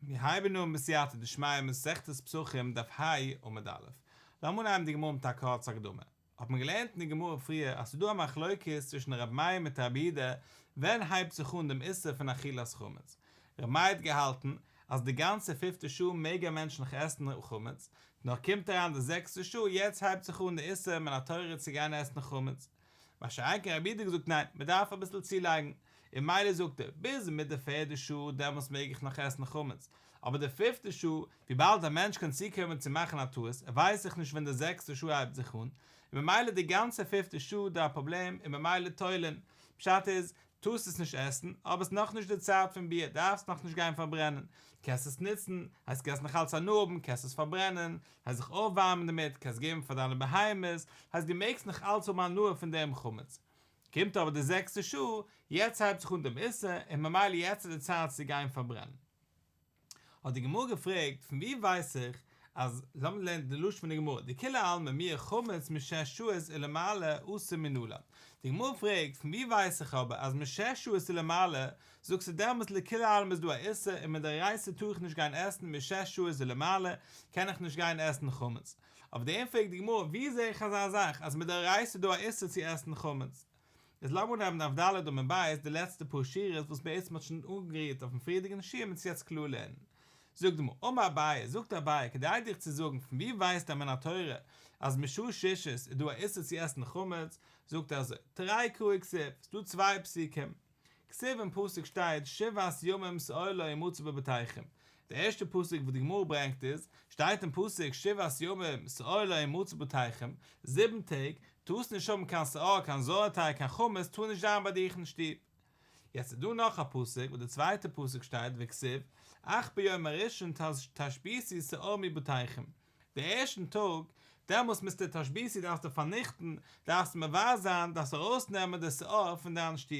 מיר הייבן אן בסייעתא דשמיא מסכת פסחים דף ה עמוד א'. לאמיר אנהייבן די גמרא מיט א קורצע הקדמה. האט מען געלערנט אין די גמרא פריער אז ס'איז דא א מחלוקת צווישן ר' מאיר מיט רבי יהודה ווען הייבט זיך אן דעם איסור פון אכילת חמץ. ר' מאיר האט געהאלטן אז די גאנצע פיפטע שעה מעג א מענטש נאך עסן חמץ, נאר קומט אריין די זעקסטע שעה יעצט הייבט זיך אן די איסור מן התורה צו גיין עסן חמץ. מה שאין כן רבי יהודה האט געזאגט ניין, מען דארף אביסל צולייגן, און ממילא זאגט ער, ביז מיט די פערדע שעה דעמאלטס מעג איך נאך עסן חמץ, אבער די פיפטע שעה, וויבאלד א מענטש קען צוקומען צו מאכן א טעות, ער ווייסט זיך נישט ווען די זעקסטע שעה הייבט זיך אן, און ממילא די גאנצע פיפטע שעה דא א פראבלעם און ממילא תולין, פשט איז, טארסט עס נישט עסן, אבער עס איז נאכנישט די צייט פון ביעור, דארפסט נאכנישט גיין פארברענען, קענסט עס נוצן, הייסט קענסט נאך אלץ הנאה האבן, קענסט עס פארברענען, הייסט זיך אויפווארמען דערמיט, קענסט געבן פאר דיינע בהמות, הייסט דו מעגסט נאך אלץ האבן הנאה פון דעם חמץ. קומט אבער די זעקסטע שעה, יעצט הייבט זיך אן דעם איסור, און ממילא יעצט איז די צייט צו גיין פארברענען. האט די גמרא געפרעגט, פון וואו ווייס איך אז, לאמיר לערנען די לשון פון די גמרא, דכולי עלמא מיהא חמץ משש שעות ולמעלה אסור מנלן. די גמרא פרעגט, פון וואו ווייס איך אבער אז משש שעות ולמעלה, זאגסטו דעמאלטס לכולי עלמא איז דא א איסור און מדאורייתא טאר איך נישט גיין עסן משש שעות ולמעלה קען איך נישט גיין עסן חמץ. אויף דעם פרעגט די גמרא, וואו זע איך אזא זאך אז מדאורייתא איז דא א איסור צו עסן חמץ? איז לאמיר אנהייבן דף ד' עמוד ב' די לעצטע פאר שורות וואס בעצם מ'האט שוין אנגערירט אויפן פריערדיגן שיעור מ'עט עס יעצט קלאר לערנען. זאגט די גמרא, אמר אביי, זאגט אביי, כדי דיך צו זאגן פון וואו ווייסט א מן התורה אז משעה שישית איז דא א איסור צו עסן חמץ, זאגט ער אזוי, תרי קראי כתיב, ס'דא צוויי פסוקים, כתיב אין פסוק שטייט שבעת ימים שאור לא ימצא בבתיכם, די ערשטע פסוק וואס די גמרא ברענגט איז, שטייט אין פסוק שבעת ימים שאור לא ימצא בבתיכם, זיבן טעג טארסט נישט האבן קיין שאור קיין זויערטייג קיין חמץ טאר נישט זיין ביי דיך אין שטוב. יעצט איז דא נאך א פסוק וואס די צווייטע פסוק שטייט וכתיב אך ביום הראשון תשביתו שאור מבתיכם, די ערשטן טאג, דעמאלס מוזטו תשביתו דארפסטו פארניכטן, דארפסטו מבער זיין, דארפסט ארויסנעמען די שאור פון דיין שטוב.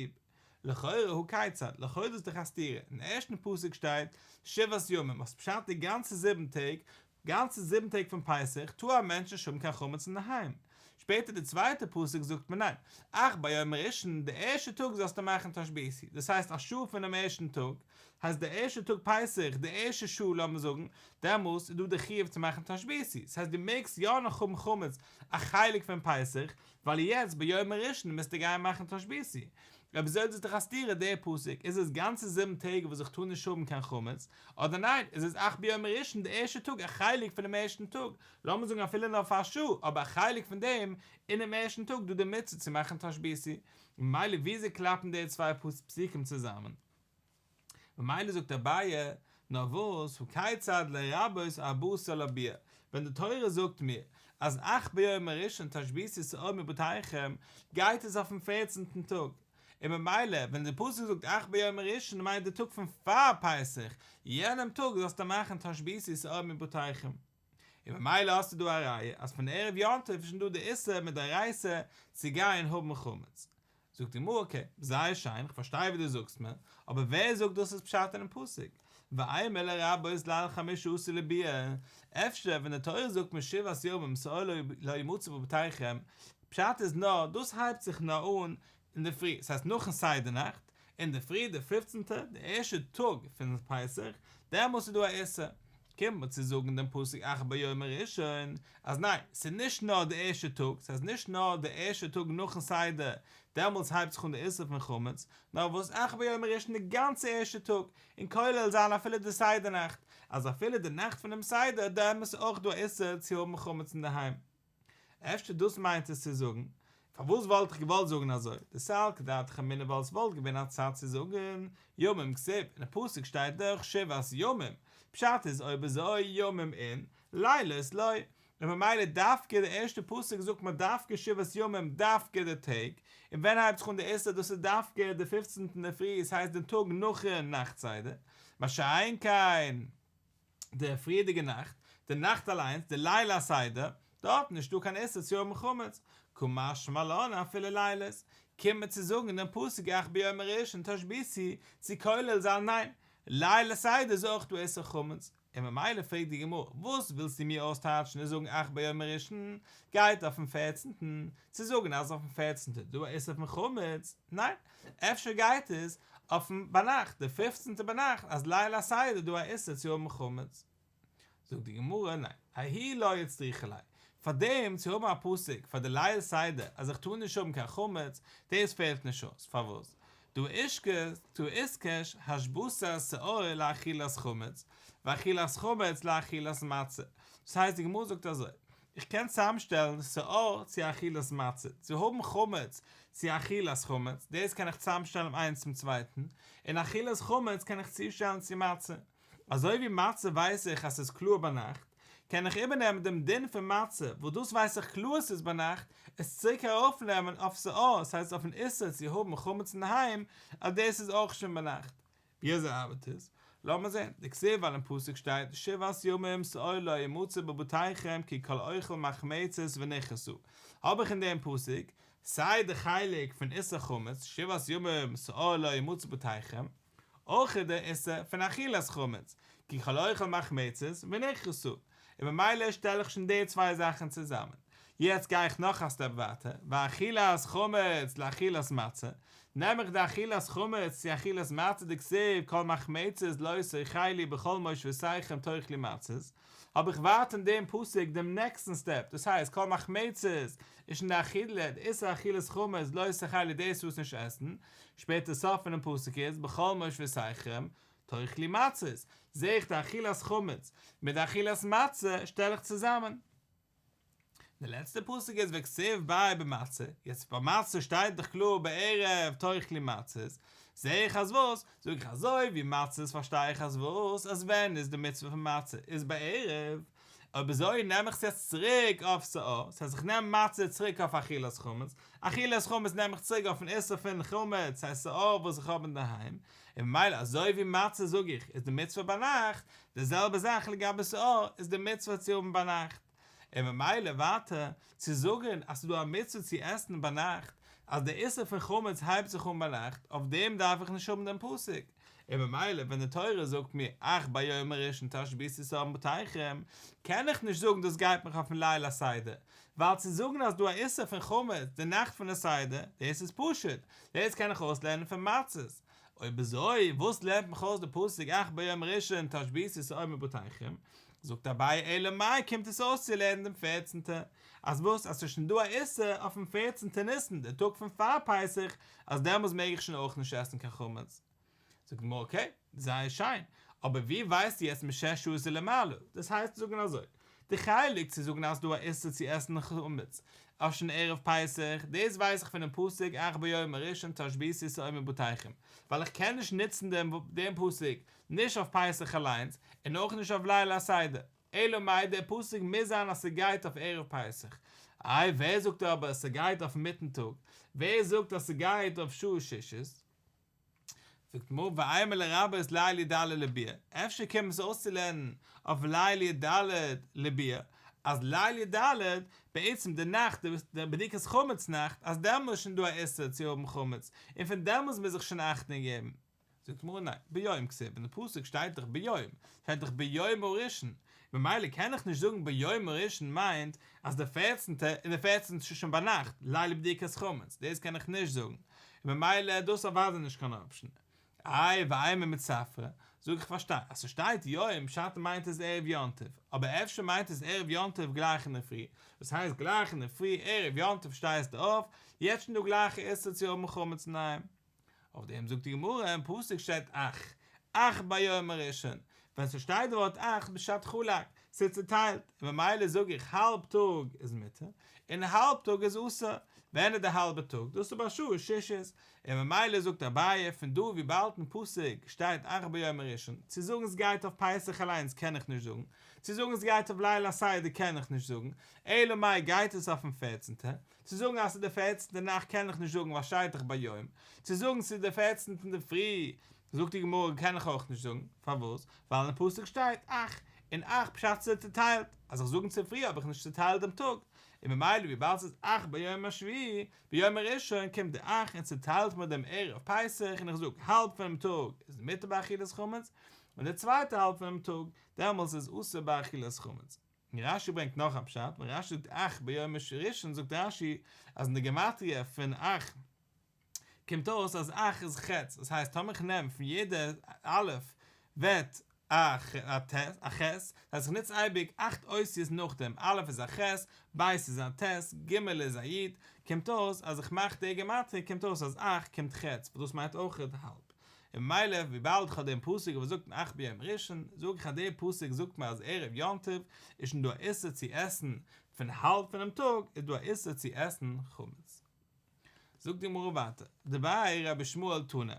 לכאורה הא כיצד, לכאורה איז דאס דאך א סתירה, אין ערשטן פסוק שטייט שבעת ימים, וואס פשט די גאנצע זיבן טעג, גאנצע זיבן טעג פון פסח טאר א מענטש נישט האבן קיין חמץ אינדערהיים. שפעטער די צווייטע פסוק זאגט מען ניין, אך ביום הראשון, די ערשטע טאג זאלסטו מאכן תשביתו, דאס הייסט א שעה פונעם ערשטן טאג, הייסט די ערשטע טאג פסח, די ערשטע שעה לאמיר זאגן, דעמאלס איז דא די חיוב צו מאכן תשביתו, ס'הייסט דו מעגסט יא נאך האבן חמץ א חלק פון פסח, ווייל יעצט ביום הראשון מוזטו גיין מאכן תשביתו. אויב אזוי איז דאס דאך א סתירה די פסוק, איז עס גאנצע זיבן טעג וואס איך טאר נישט האבן קיין חמץ, אדער ניין איז עס אך ביום הראשון די ערשטע טאג א חלק פונעם ערשטן טאג, לאמיר זאגן אפילו נאר פאר א שעה, אבער א חלק פון דעם אינעם ערשטן טאג דא די מצוה צו מאכן תשביתו, ממילא וויאזוי קלאפן די צוויי פסוקים צוזאמען? ממילא זאגט אביי, נאר וואס, הא כיצד לרבות ארבעה עשר לביעור, ווען די תורה זאגט מיר אז אך ביום הראשון תשביתו שאור מבתיכם, גייט עס אויפן פערצנטן טאג, און ממילא ווען די פסוק זאגט אך ביום הראשון מיינט די טאג פון פאר פסח, יענעם טאג זאלסטו מאכן תשביתו שאור מבתיכם. און ממילא האסטו דא א ראיה אז פון ערב יום טוב איז שוין דא די איסור מדאורייתא צו גיין האבן חמץ. זאגט די גמרא אקעי, זייער שיין, כ'פארשטיי וואס דו זאגסט מיר, אבער ווער זאגט דאס איז פשט אינעם פסוק? ואימא לרבות ליל חמשה עשר לביעור, אפשר ווען די תורה זאגט מיר שבעת ימים שאור לא ימצא בבתיכם, פשט איז נאר דאס הייבט זיך נאר אן אינדערפרי, ס'הייסט נאכן סדר נאכט, אינדערפרי די פופצנטע, די ערשטע טאג פון פסח, דעמאלס איז דא א איסור. קומט מען צו זאגן דעם פסוק אך ביום הראשון, אז ניין, ס'איז נישט נאר די ערשטע טאג, ס'הייסט נישט נאר די ערשטע טאג נאכן סדר, דעמאלס הייבט זיך אן די איסור פון חמץ, נאר וואס אך ביום הראשון די גאנצע ערשטע טאג, און כולל זיין אפילו די סדר נאכט, אז אפילו די נאכט פונעם סדר, דעמאלס איז אויך דא א איסור צו האבן חמץ אינדערהיים. אפשר דאס מיינט עס צו זאגן? פארוואס וואלט איך געוואלט זאגן אזוי? דסלקא דעתך אמינא ווייל עס וואלט געווען א צד צו זאגן ימים כתיב, אין די פסוק שטייט דאך שבעת ימים, פשט איז אויב אזוי ימים אין, לילות לא, און ממילא דווקא די ערשטע פסוק זאגט מען דווקא שבעת ימים דווקא די טעג, און ווען הייבט זיך אן די איסור דאס איז דווקא די פופצנטן אינדערפרי עס הייסט די טאג נאכן נאכט סדר, מה שאין כן. די פריערדיגע נאכט, די נאכט אליינס, די ליל הסדר, דארט נישט דא קיין איסור צו האבן חמץ, קא משמע לן אפילו לילות, קומט מען צו זאגן דעם פסוק אך ביום הראשון תשביתו, צו כולל זיין ניין, ליל הסדר איז אויך דא איסור חמץ, און ממילא פרעגט די גמרא, וואס ווילסטו מיר אויסטייטשן און זאגן אך ביום הראשון גייט אויפן פערצנטן, צו זאגן אז אויפן פערצנטן איז דא א איסור פון חמץ, ניין, אפשר גייט עס. אויפן ביינאכט, די פופצנטע ביינאכט, אז ליל הסדר איז דא א איסור צו האבן חמץ. זאגט די גמרא, ניין, ההיא לא איצטריכא ליה, פאר דעם צו האבן א פסוק פאר די ליל סדר אז איך טאר נישט האבן קיין חמץ, דאס פעלט נישט אויס, פארוואס? דהא איתקש השבתת שאור לאכילת חמץ, ואכילת חמץ לאכילת מצה, דאס הייסט די גמרא זאגט אזוי, איך קען צוזאמשטעלן שאור צו אכילת מצה, צו האבן חמץ צו אכילת חמץ, דאס קען איך צוזאמשטעלן איינס צום צווייטן, און אכילת חמץ קען איך צושטעלן צו מצה. אזוי ווי מצה ווייס איך אז ס'איז קלאר ביינאכט, קען איך איבערנעמען דעם דין פון מצה וואס דאס ווייס איך קלאר ס'איז ביינאכט, עס צוריק ארויפנעמען אויף שאור, ס'הייסט אויפן איסור צו האבן חמץ אינדערהיים, אז דאס איז אויך שוין ביינאכט. ווי אזוי ארבעט עס? לאמיר זען, דכתיב ווייל אין פסוק שטייט שבעת ימים שאור לא ימצא בבתיכם כי כל אוכל מחמצת ונכרתה, האב איך אין דעם פסוק סיי די חלק פון איסור חמץ שבעת ימים שאור לא ימצא בבתיכם, אויך די איסור פון אכילת חמץ, כי כל אוכל מחמצת ונכרתה, און ממילא שטעל איך שוין די צוויי זאכן צוזאמען. יעצט גיי איך נאך א סטעפ ווייטער, ואכילת חמץ לאכילת מצה, נעם איך די אכילת חמץ צו אכילת מצה דכתיב כל מחמצת לא תאכלו בכל מושבותיכם תאכלו מצות, האב איך ווייטער אין דעם פסוק דעם נעקסטן סטעפ, דאס הייסט כל מחמצת איז שוין די אכילה, די איסור אכילת חמץ לא תאכלו דאס טארסט נישט עסן, שפעטער סוף פונעם פסוק איז בכל מושבותיכם תאכלו מצות, זעה איך די אכילת חמץ מיט די אכילת מצה שטעל איך צוזאמען. די לעצטע פסוק איז וכתיב ביה במצה, יעצט ביי מצה שטייט דאך קלאר בערב תאכלו מצות, זעה איך אז וואס? זאג איך אזוי ווי מצות פארשטיי איך אז וואס? אז ווען איז די מצוה פון מצה? איז בערב, אויב אזוי נעם איך עס יעצט צוריק אויף שאור, ס'הייסט איך נעם מצה צוריק אויף אכילת חמץ, אכילת חמץ נעם איך צוריק אויפן איסור פון חמץ, ס'הייסט שאור וואס איך האב אינדערהיים, און ממילא אזוי ווי מצה זאג איך איז די מצוה ביינאכט, די זעלבע זאך לגבי שאור איז די מצוה צו האבן ביינאכט, און ממילא ווייטער צו זאגן אז ס'איז דא א מצוה צו עסן ביינאכט, אז די איסור פון חמץ הייבט זיך אן ביינאכט, אויף דעם דארף איך נישט האבן דעם פסוק, און ממילא ווען די תורה זאגט מיר אך ביום הראשון תשביתו שאור מבתיכם, קען איך נישט זאגן דאס גייט מיך אויפן ליל הסדר, ווייל צו זאגן אז דא א איסור פון חמץ די נאכט פון די סדר, דאס איז פשוט, דאס קען איך אויסלערנען פון מצות, אויב אזוי וואס לערנט מיך אויס די פסוק אך ביום הראשון תשביתו שאור מבתיכם? זאגט אביי אלא מאי קומט עס אויסצולערנען דעם פערצנטע, אז וואס אז ס'איז שוין דא א איסור אויפן פערצנטע ניסן די טאג פון פאר פסח אז דעמאלס מעג איך שוין אויך נישט עסן קיין חמץ. זאגט די גמרא אקעי, זייער שיין, אבער ווי ווייסטו יעצט משש שעות ולמעלה? דאס הייסט צו זאגן אזוי, די חלק צו זאגן אז ס'דא א איסור צו עסן חמץ אויף שוין ערב פסח, דאס ווייס איך פונעם פסוק אך ביום הראשון תשביתו שאור מבתיכם, ווייל איך קען נישט נוצן דעם פסוק נישט אויף פסח אליינס, און אויך נישט אויף ליל הסדר, אלא מאי דער פסוק מוז זיין אז ס'גייט אויף ערב פסח, איי ווער זאגט אבער אז ס'גייט אויף מיטן טאג, ווער זאגט אז ס'גייט אויף שעה שישית? זאגט די גמרא ואימא לרבות ליל י"ד לביעור, אפשר קומט עס אויסצולערנען אויף ליל י"ד לביעור, אז ליל י"ד, בעצם די נאכט, די בדיקת חמץ נאכט, אז דעמאלס איז שוין דא א איסור צו האבן חמץ, און פון דעמאלס מוז איך שוין אכטונג געבן. זאגט די גמרא ניין, ביום כתיב, אין די פסוק שטייט דאך ביום, שטייט דאך ביום הראשון, ממילא קען איך נישט זאגן ביום הראשון מיינט אז די פערצנטע און די פערצנטע איז שוין ביינאכט, ליל בדיקת חמץ, דאס קען איך נישט זאגן, און ממילא איז דאס אוודאי נישט קיין אפשן. איי ואימא מצפרא, זאג איך פארשטיי, אז ס'שטייט יום פשט מיינט עס ערב יום טוב, אבער אפשר מיינט עס ערב יום טוב גלייך אינדערפרי, דאס הייסט גלייך אינדערפרי ערב יום טוב שטייסטו אויף, יעצט שוין דא גלייך א איסור צו האבן חמץ אינדערהיים. אויף דעם זאגט די גמרא אין פסוק שטייט אך, אך ביום הראשון, ווען ס'שטייט די ווארט אך פשט חלק, ס'איז צוטיילט, און ממילא זאג איך האלב טאג איז מותר, און האלב טאג איז אסור, ווען איז די האלבע טאג? דאס איז בשעה שישית, און ממילא זאגט אביי פון דא וויבאלד אין פסוק שטייט אך ביום הראשון, צו זאגן ס'גייט אויף פסח אליינס קען איך נישט זאגן, צו זאגן ס'גייט אויף ליל הסדר קען איך נישט זאגן, אלא מאי גייט עס אויפן פערצנטע, צו זאגן אז ס'איז די פערצנטע נאכט קען איך נישט זאגן ווייל שטייט דאך ביום, צו זאגן ס'איז די פערצנטע אינדערפרי זאגט די גמרא קען איך אויך נישט זאגן, פארוואס? ווייל אין פסוק שטייט אך, און אך פשט ס'איז צוטיילט, אז איך זאגן צופרי האב איך נישט צוטיילט דעם טאג, און ממילא וויבאלד ס'איז אך ביום השביעי, ביום הראשון קומט די אך און צוטיילט מיר דעם ערב פסח און איך זאג האלב פונעם טאג איז מותר באכילת חמץ, און די צווייטע האלב פונעם טאג דעמאלס איז אסור באכילת חמץ. און רש"י ברענגט נאך א פשט, ווען רש"י זאגט אך ביום הראשון זאגט רש"י אז אין די גמטריא פון אך קומט אויס אז אך איז ח', דאס הייסט טאמער איך נעם פון יעדע א' ווערט א א ט' א ח', דאס הייסט איך נוץ אייביג אכט אותיות נאכדעם, א' איז א ח', ב' איז א ט', ג' איז א י', קומט אויס אז איך מאך די גמטריא קומט אויס אז אך קומט ח', וואס דאס מיינט אויכעט האלב. און ממילא וויבאלד איך האב דעם פסוק וואס זאגט אך ביום ראשון, זאג איך אז דער פסוק זאגט מיר אז ערב יום טוב איז שוין דא א איסור צו עסן פון האלב פונעם טאג איז דא א איסור צו עסן חמץ. זאגט די גמרא ווייטער, דבי רבי ישמעאל תנא,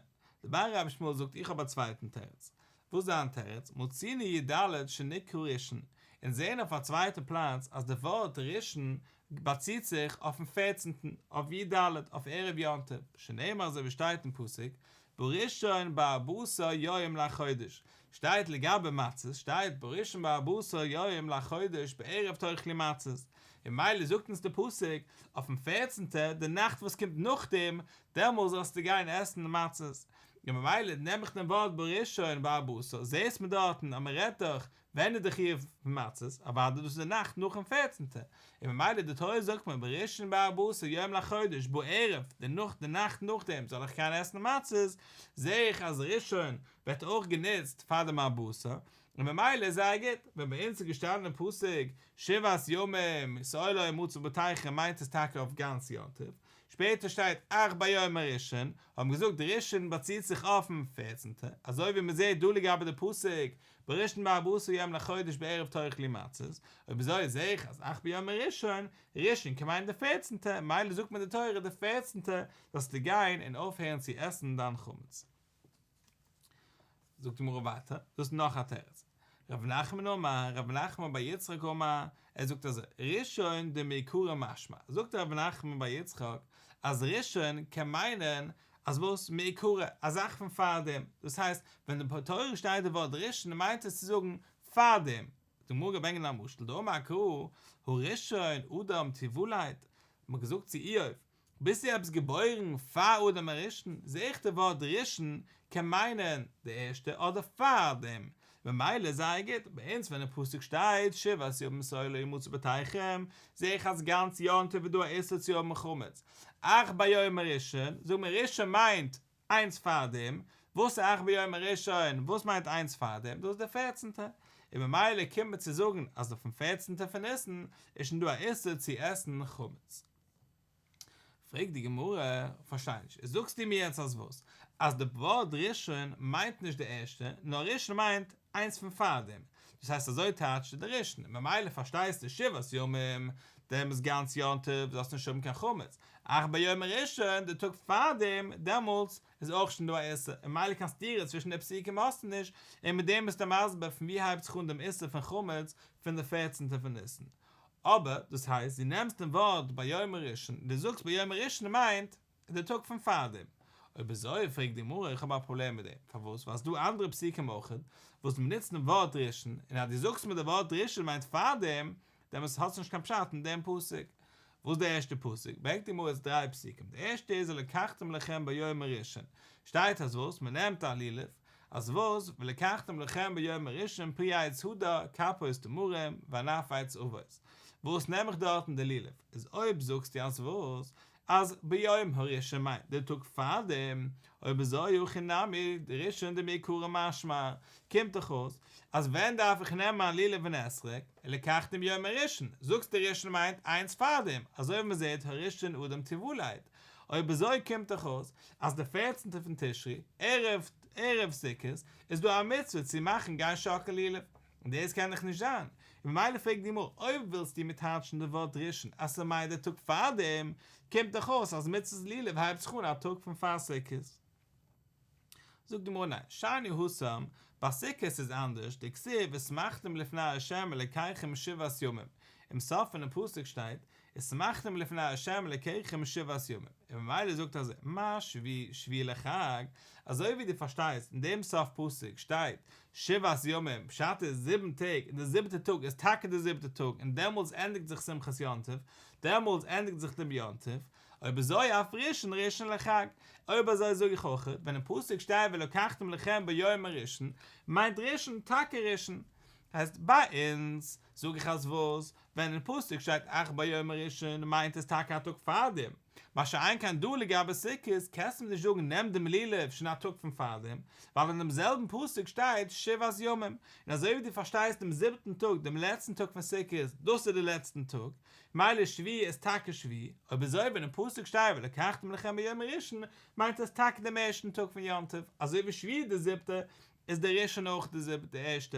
דבי רבי ישמעאל זאגט איך האב א צווייטן תירוץ, וואס איז זיין תירוץ, מצינו י"ד שנקרא ראשון, אונז זעהן אויף א צווייטע פלאץ אז די ווארט ראשון באציט זיך אויפן פערצנטן, אויף י"ד, אויף ערב יום טוב, שנאמר אזוי ווי שטייט אין פסוק, בראשון בארבעה עשר יום לחודש, שטייט לגבי מצות, שטייט בראשון בארבעה עשר יום לחודש בערב תאכלו מצות, און ממילא זאגט אונז די פסוק, אויפן פערצנטע, די נאכט וואס קומט נאכדעם, דעמאלס זאלסטו גיין עסן מצות, און ממילא נעם איך דעם ווארט בראשון בארבעה עשר, זעהסט מיר דארטן אז מען רעדט דאך ווען איז די חיוב פון מצות? אוודאי דאס איז די נאכט נאכן פערצנטע, און ממילא די תורה זאגט מיר בראשון בארבעה עשר יום לחודש בערב, די נאכט די נאכט נאכדעם זאל איך גיין עסן מצות, זעה איך אז ראשון ווערט אויך גענוצט פאר דעם ארבעה עשר, און ממילא איז זייער גוט, ווען ביי אונז איז געשטאנען אין פסוק שבעת ימים שאור לא ימצא בבתיכם מיינט עס טאקע אויף גאנץ יום טוב, שפעטער שטייט אך ביום הראשון, האבן געזאגט ראשון באציט זיך אויפן פערצנטע, אזוי ווי מען זעט דא לגבי די פסוק בראשון בארבעה עשר יום לחודש בערב תאכלו מצות, אויב אזוי זעה איך אז אך ביום הראשון, ראשון קען מיינען די פערצנטע, מילא זאגט מיר די תורה די פערצנטע זאלסטו גיין און אויפהערן צו עסן דיין חמץ. זאגט די גמרא ווייטער, דאס איז נאך א תירוץ. רב נחמן אמר, רב נחמן בר יצחק אמר, ער זאגט אזוי, ראשון דמעיקרא משמע, זאגט רב נחמן בר יצחק אז ראשון קען מיינען אז וואס? מעיקרא, א זאך פון פארדעם, דאס הייסט, ווען אין די תורה שטייט די ווארט ראשון מיינט עס צו זאגן פארדעם, די גמרא גייט ברענגען א משל, דאמר קרא, הראשון אדם תולד, מ'האט געזאגט צו איוב, ביסטו עפעס געבוירן פאר אדם הראשון, זעה איך די ווארט ראשון קען מיינען די ערשטע אדער פאר דעם, ממילא זייער גוט, ביי אונז ווען אין פסוק שטייט שבעת ימים שאור לא ימצא בבתיכם, זעה איך אז גאנץ יום טוב איז דא א איסור צו האבן חמץ, אך ביום הראשון, זאג מיר ראשון מיינט איינס פאר דעם, וואס איז אך ביום הראשון, וואס מיינט איינס פאר דעם, דאס איז דער פערצנטע, און ממילא קומט מען צו זאגן אז אויפן פערצנטע פון ניסן איז שוין דא א איסור צו עסן חמץ. פרעגט די גמרא, פארשטיי נישט, זאגסטו מיר יעצט אז וואס? אז די ווארט ראשון מיינט נישט די ערשטע, נאר ראשון מיינט איינס פון פארדעם, דאס הייסט אזוי טייטשט די ראשון, ממילא פארשטייסטו שבעת ימים, דעמאלטס גאנץ יום טוב זאלסטו נישט האבן קיין חמץ, אך ביום הראשון, די טאג פארדעם, דעמאלטס איז אויך שוין דא א איסור, און ממילא קיין סתירה צווישן די פסוקים האסטו נישט, און מיט דעם ביסטו מסביר פון ווי הייבט זיך אן דעם איסור פון חמץ פון די פערצנטע פון ניסן. אבער, דאס הייסט, דו נעמסט דעם ווארט ביום הראשון, דו זאגסט ביום הראשון מיינט די טאג פון פארדעם. אויב אזוי, פרעגט די גמרא, איך האב א פראבלעם מיט דעם, פארוואס? ווייל ס'דא אנדערע פסוקים אויך וואס מ'נוצט דעם ווארט ראשון, און אז דו זאגסט מיר די ווארט ראשון מיינט פארדעם, דעמאלטס האסטו נישט קיין פשט אין דעם פסוק. וואס איז די ערשטע פסוק? ברענגט די גמרא יעצט דריי פסוקים, די ערשטע איז ולקחתם לכם ביום הראשון, שטייט אז וואס? מ'נעמט א לולב, אז וואס? ולקחתם לכם ביום הראשון פרי עץ הדר, כפות תמרים, וענף עץ עבות. וואס נעם איך דארטן די לולב? איז אויב זאגסטו אז וואס? אז ביום הראשון מיינט די טאג פארדעם, אויב אזוי הכא נמי ראשון דמעיקרא משמע, קומט דאך אויס אז ווען דארף איך נעמען א לולב און אתרוג, ולקחתם ביום הראשון, זאגסטו ראשון מיינט איינס פארדעם, אזוי ווי מ'זעט הראשון אדם תולד, אויב אזוי קומט דאך אויס אז די פערצנטע פון תשרי, ערב ערב סוכות, איז דא א מצוה צו מאכן גיין שאקלען לולב, און דאס קען דאך נישט זיין, און ממילא פרעגט די גמרא, אויב ווילסטו מיר טייטשן די ווארט ראשון אז ס'מיינט די טאג פארדעם, קומט דאך אויס אז מצות לולב הייבט זיך אן א טאג פון פאר סוכות. זאגט די גמרא ניין, שאני התם, ביי סוכות איז אנדערש, דכתיב ושמחתם לפני ה' אלקיכם שבעת ימים, אין סוף פונעם פסוק שטייט ושמחתם לפני ה' אלקיכם שבעת ימים, און ממילא זאגט אזוי, מה שביעי שביעי לחג, אזוי ווי דו פארשטייסט אין דעם סוף פסוק שטייט שבעת ימים, פשט איז זיבן טעג, און די זיבעטע טאג איז טאקע די זיבעטע טאג, און דעמאלטס ענדיגט זיך שמחת יום טוב, דעמאלטס ענדיגט זיך דעם יום טוב, אויב אזוי אף ראשון ראשון לחג, אויב אזוי זאג איך אויך, ווען אין פסוק שטייט ולקחתם לכם ביום הראשון, מיינט ראשון טאקע ראשון. הייסט ביי אונז זאג איך אז וואס? ווען אין פסוק שטייט אך ביום הראשון מיינט עס טאקע א טאג פארדעם, מה שאין כן דא לגבי סוכות קענסטו מיר נישט זאגן נעם דעם לולב שוין א טאג פון פארדעם, ווייל אין דעם זעלבן פסוק שטייט שבעת ימים, און אזוי ווי דו פארשטייסט דעם זיבעטן טאג דעם לעצטן טאג פון סוכות דאס איז די לעצטן טאג, מילא שביעי איז טאקע שביעי, אויב אזוי ווען אין פסוק שטייט ולקחתם לכם ביום הראשון מיינט עס טאקע דעם ערשטן טאג פון יום טוב, אזוי ווי שביעי איז די זיבטע איז דער ראשון אויך די זיבטע די ערשטע.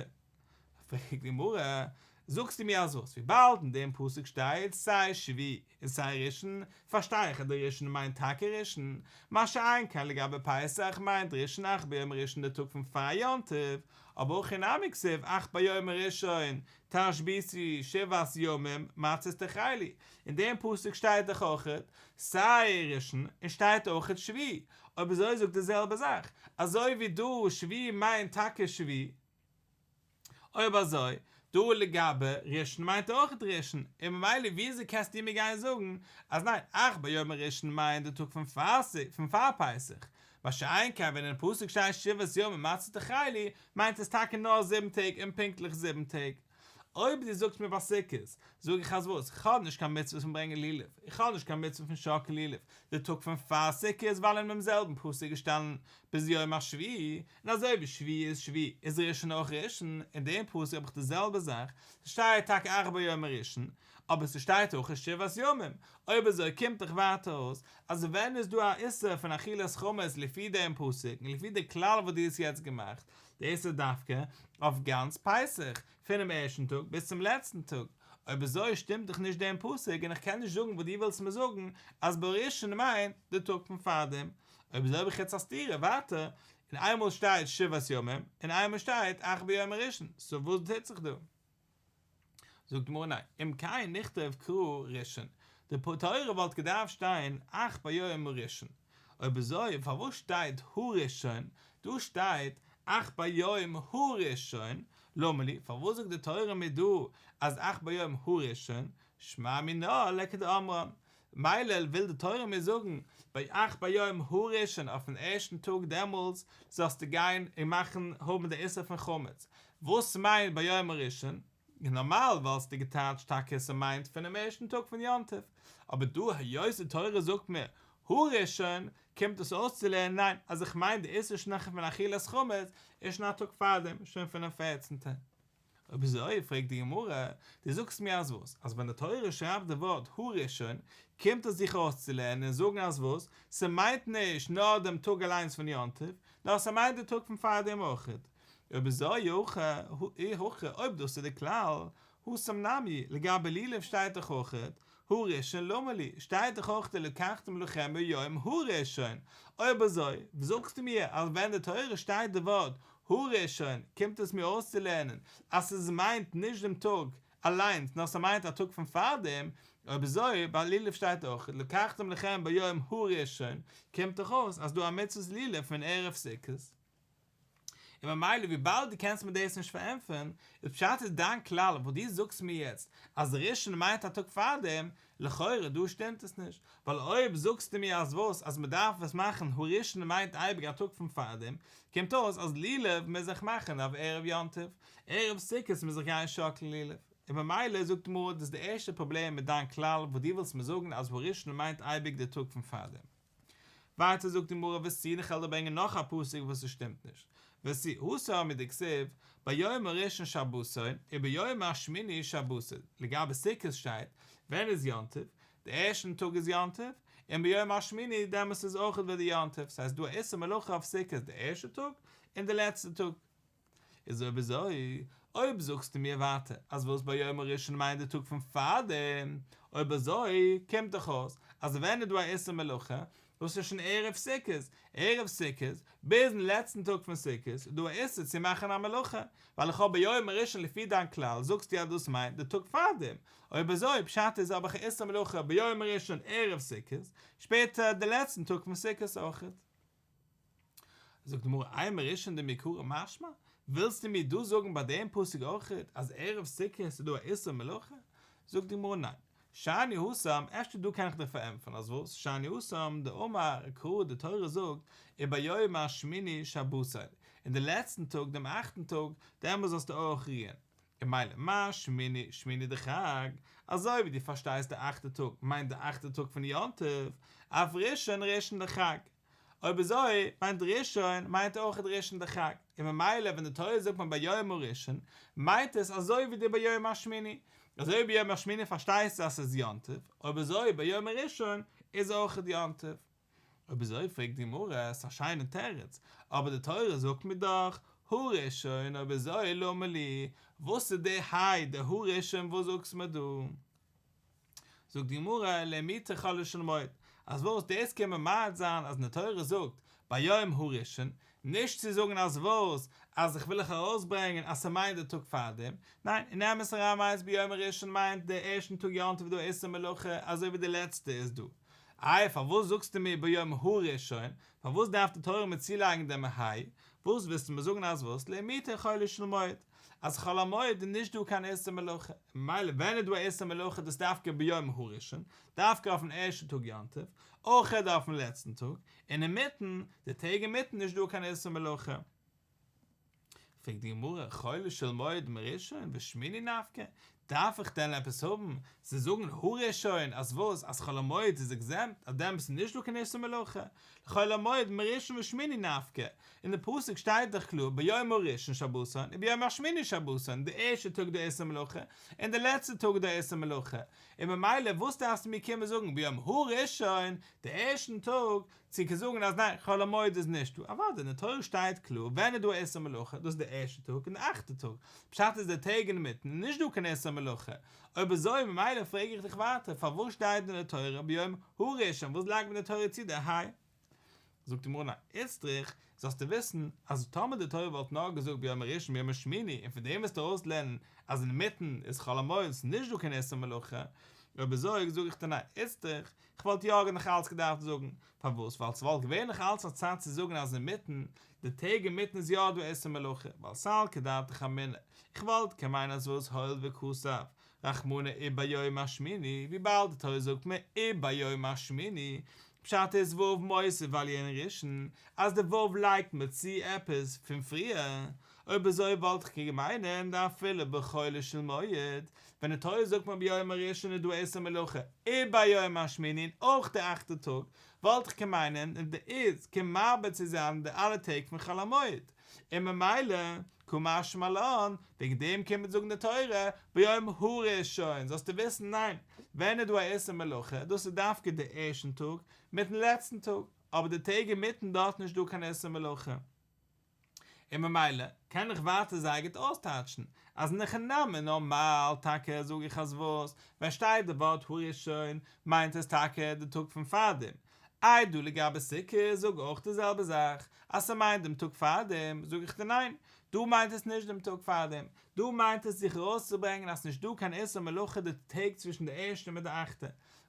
פרעגט די גמרא, זאגסטו מיר אז וואס וויבאלד אין דעם פסוק שטייט סיי שביעי און סיי ראשון, פארשטיי איך אז דער ראשון מיינט טאקע ראשון, מה שאין כן לגבי פסח מיינט ראשון אך ביום הראשון די טאג פון פאר יום טוב, אבער הכא נמי כתיב אך ביום הראשון תשביתו שבעת ימים מצות תאכלו, אין דעם פסוק שטייט דאך אויכעט סיי ראשון און שטייט אויכעט שביעי, אויב אזוי זאגט די זעלבע זאך, אזוי ווי דא שביעי מיינט טאקע שביעי, אויב אזוי דא לגבי ראשון מיינט אויכעט ראשון, און ממילא וויאזוי קענסטו מיר גיין זאגן אז ניין אך ביום הראשון מיינט די טאג פון פון פאר פסח, מה שאין כן ווען אין פסוק שטייט שבעת ימים מצות תאכלו מיינט עס טאקע נאר זיבן טעג און פונקטליך זיבן טעג. אויב דו זאגסט מיר ביי סוכות, זאג איך אז וואס? כ'האב נישט קיין מצוה פון ברענגען לולב, איך האב נישט קיין מצוה פון שאקלן לולב די טאג פון פאר סוכות ווייל אין דעם זעלבן פסוק איז געשטאנען ביז יום השביעי, און אזוי ווי שביעי איז שביעי איז ראשון אויך ראשון, אין דעם פסוק האב איך די זעלבע זאך, ס'שטייט טאקע אך ביום הראשון, אבער ס'שטייט אויך שבעת ימים, אויב אזוי קומט דאך ווייטער אויס אז ווען איז דא א איסור פון אכילת חמץ לפי דעם פסוק און לפי די כלל וואס דו האסט יעצט געמאכט, דאס איז דווקא אויף גאנץ פסח, פונעם ערשטן טאג ביז צום לעצטן טאג, אויב אזוי שטימט דאך נישט דעם פסוק און איך קען נישט זאגן וואס דו ווילסט מיר זאגן אז בראשון מיינט די טאג פון פארדעם, אויב אזוי האב איך יעצט א סתירה ווייטער, און איינמאל שטייט שבעת ימים און איינמאל שטייט אך ביום הראשון, סאו וואס טוט זיך דא? זאגט די גמרא ניין, אם כן נכתוב קרא ראשון, די תורה וואלט געדארפט שטיין אך ביום הראשון, אויב אזוי פארוואס שטייט הראשון, דא שטייט אך ביום הראשון, למה לי, פארוואס זאגט די תורה מיר דא אז אך ביום הראשון, שמע מינה לכדאמרן, מילא וויל די תורה מיר זאגן ביי אך ביום הראשון אויפן ערשטן טאג דעמאלטס זאלסטו גיין און מאכן האבן די איסור פון חמץ, וואס מיינט ביום הראשון? נארמאל וואלסטו געטייטשט טאקע ס'מיינט פונעם ערשטן טאג פון יום טוב, אבער דא היות די תורה זאגט מיר הראשון קומט עס אויסצולערנען ניין אז איך מיין די איסור שוין פון אכילת חמץ איז שוין א טאג פארדעם שוין פונעם פערצנטען. אויב אזוי פרעגט די גמרא, דו זאגסט מיר אז וואס? אז ווען די תורה שרייבט די ווארט הראשון, קומט עס זיך אויסצולערנען און זאגן אז וואס? ס'מיינט נישט נאר דעם טאג אליינס פון יום טוב, נאר ס'מיינט די טאג פון פארדעם אויכעט. אויב אזוי אי הכי, אויב דאס איז די כלל, התם נמי, לגבי לולב שטייט דאך אויכעט, הראשון למה לי, שטייט דאך אויך ולקחתם לכם ביום הראשון, אויב אזוי, זאגסטו מיר אז ווען די תורה שטייט די ווארט הראשון קומט עס מיר אויסצולערנען אז ס'מיינט נישט דעם טאג אליינס נאר ס'מיינט א טאג פון פארדעם, אויב אזוי ביי לולב שטייט אויך ולקחתם לכם ביום הראשון, קומט דאך אויס אז דא א מצות לולב פון ערב סוכות. און ממילא וויבאלד דו קענסט מיר דאס נישט פארענטפערן, איז פשט איז דיין כלל וואס דו זאגסט מיר יעצט אז ראשון מיינט א טאג פארדעם, לכאורה דא שטימט עס נישט, ווייל אויב זאגסטו מיר אז וואס אז מען דארף עס מאכן הראשון מיינט אייביג א טאג פון פארדעם, קומט אויס אז לולב מוז איך מאכן אויף ערב יום טוב, ערב סוכות מוז איך גיין שאקלן לולב, און ממילא זאגט די גמרא דאס איז די ערשטע פראבלעם מיט דיין כלל וואס דו ווילסט מיר זאגן אז הראשון מיינט אייביג די טאג פון פארדעם. ווייטער זאגט די גמרא ותו איך וועל דיר ברענגען נאך א פסוק וואס עס שטימט נישט, ותו התם מדכתיב ביום הראשון שבתון וביום השמיני שבתון, לגבי סוכות שטייט ווען איז יום טוב, די ערשטן טאג איז יום טוב, און ביום השמיני דעמאלס איז אויכעט ווידער יום טוב, ס'הייסט דא א איסור מלאכה אויף סוכות די ערשטע טאג און די לעצטע טאג. איז אויב אזוי, אויב זאגסטו מיר ווייטער אז וואס ביום הראשון מיינט די טאג פון פארדעם, אויב אזוי קומט דאך אויס אז ווען איז דא א איסור מלאכה, דאס איז שוין ערב סוכות, ערב סוכות ביזן לעצטן טאג פון סוכות איז דא א איסור צו מאכן א מלאכה, ווייל איך האב ביום הראשון לפי דיין כלל זאגסטו אז דאס מיינט די טאג פארדעם, אויב אזוי פשט איז האב איך א איסור מלאכה ביום הראשון ערב סוכות, שפעטער די לעצטן טאג פון סוכות אויכעט. זאגט די גמרא אימא ראשון דמעיקרא משמע, ווילסטו מיר דא זאגן ביי דעם פסוק אויכעט אז ערב סוכות איז דא א איסור מלאכה? זאגט די גמרא ניין, שאני התם, אפשר דא קען איך דיך פארענטפערן אז וואס, שאני התם דאמר קרא די תורה זאגט וביום השמיני שבתון, אין די לעצטן טאג דעם אכטן טאג דעמאלס זאלסטו אויך רוען. און ממילא מה שמיני שמיני דחג, אזוי ווי דו פארשטייסט די אכטע טאג מיינט די אכטע טאג פון יום טוב, אף ראשון ראשון דחג, אויב אזוי מיינט ראשון מיינט אויכעט ראשון דחג, און ממילא ווען די תורה זאגט מיר ביום הראשון מיינט עס אזוי ווי די ביום השמיני, אזוי ווי ביום השמיני פארשטייסטו אז ס'איז יום טוב, אויב אזוי ביום הראשון איז אויכעט יום טוב. אויב אזוי פרעגט די גמרא, ס'איז א שיינע תירוץ, אבער די תורה זאגט מיר דאך הראשון, אויב אזוי למה לי, וואס איז די היי די הראשון וואס זאגסט מיר דא? זאגט די גמרא, למעוטי חולו של מועד, אז וואס דאס קען ממעט זיין אז די תורה זאגט ביום הראשון, נישט צו זאגן אז וואס, אז איך וויל איך ארויסברענגען אז ס'מיינט די טאג פארדעם, ניין, אין אמת אריין מיינט ביום הראשון מיינט די ערשטן טאג יום טוב איז דא איסור מלאכה אזוי ווי די לעצטע איז דא. איי פארוואס זאגסטו מיר ביום הראשון, פארוואס דארף די תורה מיר צולייגן דעם היי, וואס ווילסטו מיר זאגן אז וואס, למעוטי חולו של מועד, אז חול המועד איז נישט דא קיין איסור מלאכה, ממילא ווען איז דא א איסור מלאכה דאס דווקא ביום הראשון, דווקא אויפן ערשטן טאג יום טוב, אויכעט אויפן לעצטן טאג, און אינמיטן, די טעג אינמיטן נישט דא קיין איסור מלאכה. פרעגט די גמרא, חולו של מועד מראשון ושמיני נפקא, דארף איך דען עפעס האבן צו זאגן הראשון אז וואס אז חול המועד איז עקזעמפט אז דעמאלטס איז נישט דא קיין איסור מלאכה, חול המועד מראשון ושמיני נפקא, אין די פסוק שטייט דאך קלאר ביום הראשון שבתון וביום השמיני שבתון, די ערשטע טאג די איסור מלאכה און די לעצטע טאג די איסור מלאכה, און ממילא וואס דארפסטו מיר קומען זאגן ביום הראשון די ערשטן טאג צו קען זאגן אז ניין חול המועד איז נישט דא, אוודאי אין די תורה שטייט קלאר ווען איז דא א איסור מלאכה, דאס איז די ערשטע טאג און די אכטע טאג, פשט איז די טעג אינמיטן איז נישט דא קיין איסור מלאכה, אויב אזוי ממילא פרעג איך דיך ווייטער פארוואס שטייט אין די תורה ביום הראשון וואס לייגט מיר די תורה צו די היי? זאגט די גמרא ניין, איצטריך זאלסטו וויסן אז טאמער די תורה וואלט נאר געזאגט ביום הראשון ביום השמיני און פון דעם וועסטו ארויסלערנען אז אינמיטן איז חול המועד איז נישט דא קיין איסור מלאכה, אויב אזוי זאג איך דיר ניין, איצטריך כ'וואלט יא נאך אלץ געדארפט זאגן, פארוואס? ווייל ס'וואלט געווען נאך אלץ א צד צו זאגן אז אינמיטן, די טעג אינמיטן איז יא דא איסור מלאכה, ווייל סלקא דעתך אמינא, כ'וואלט קען מיינען אז וואס הואיל וכתב רחמנא וביום השמיני, וויבאלד די תורה זאגט מיר וביום השמיני, פשט איז ו' מוסיף על ענין ראשון, אז די ו' לייגט מיר צו עפעס פון פריער, אויב אזוי וואלט איך געקענט מיינען דאפילו בחולו של מועד, ווען די תורה זאגט מיר ביום הראשון איז דא איסור מלאכה, וביום השמיני און אויך די אכטע טאג, וואלט איך קען מיינען אז די איז קומט מרבה צו זיין די אלע טעג פון חול המועד, און ממילא קא משמע לן, וועגן דעם קומט מיר זאגן די תורה ביום הראשון, זאלסטו וויסן ניין, ווען איז דא א איסור מלאכה, דאס איז דווקא די ערשטן טאג מיטן לעצטן טאג, אבער די טעג אינמיטן דארט נישט דא קיין איסור מלאכה. און ממילא קען איך ווייטער זייער גוט אויסטייטשן אז אין הכי נמי נארמאל טאקע זאג איך אז וואס ווען שטייט די ווארט הראשון מיינט עס טאקע די טאג פון פארדעם, איי דא לגבי סוכות זאג אויך די זעלבע זאך אז ס'מיינט דעם טאג פארדעם, זאג איך דיר ניין דא מיינט עס נישט דעם טאג פארדעם, דא מיינט עס זיך ארויסצוברענגען אז ס'נישט דא קיין איסור מלאכה די טעג צווישן די ערשטע מיט די אכטע,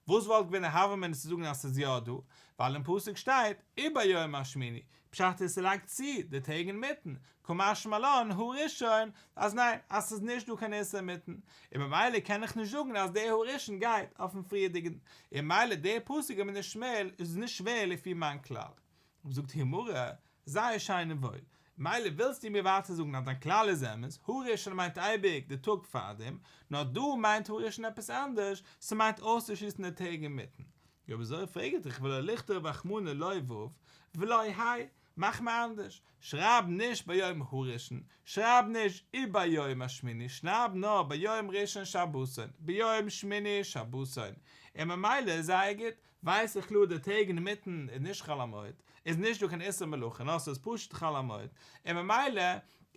וואס וואלט געווען א הוה אמינא צו זאגן אז ס'איז יא דא, ווייל אין פסוק שטייט וביום השמיני, פשט איז ס'לייגט צו די טעג אינמיטן, קא משמע לן הראשון אז ניין אז ס'איז נישט דא קיין איסור אינמיטן, און ממילא קען איך נישט זאגן אז דער הראשון גייט אויפן פריערדיגן, און ממילא דער פסוק איז מיר נישט שווער איז נישט שווער לפי מיין כלל. זאגט די גמרא, זייער שיין און וואויל, מילא ווילסטו מיר ווייטער זאגן אז דיין כלל איז אמת, הראשון מיינט אייביג די טאג פארדעם, נאר דא מיינט הראשון עפעס אנדערש, ס'מיינט אויסצושליסן די טעג אינמיטן. אויב אזוי פרעג איך דיך ולא לכתוב רחמנא לא ו' ולא ה', מאך מיר אנדערש, שרייב נישט ביום הראשון, שרייב נישט וביום השמיני, שרייב נאר ביום ראשון שבתון, ביום שמיני שבתון, און ממילא איז זייער גוט, ווייס איך קלאר די טעג אינמיטן איז נישט חול המועד, איז נישט דא קיין איסור מלאכה נאר ס'איז פשוט חול המועד, און ממילא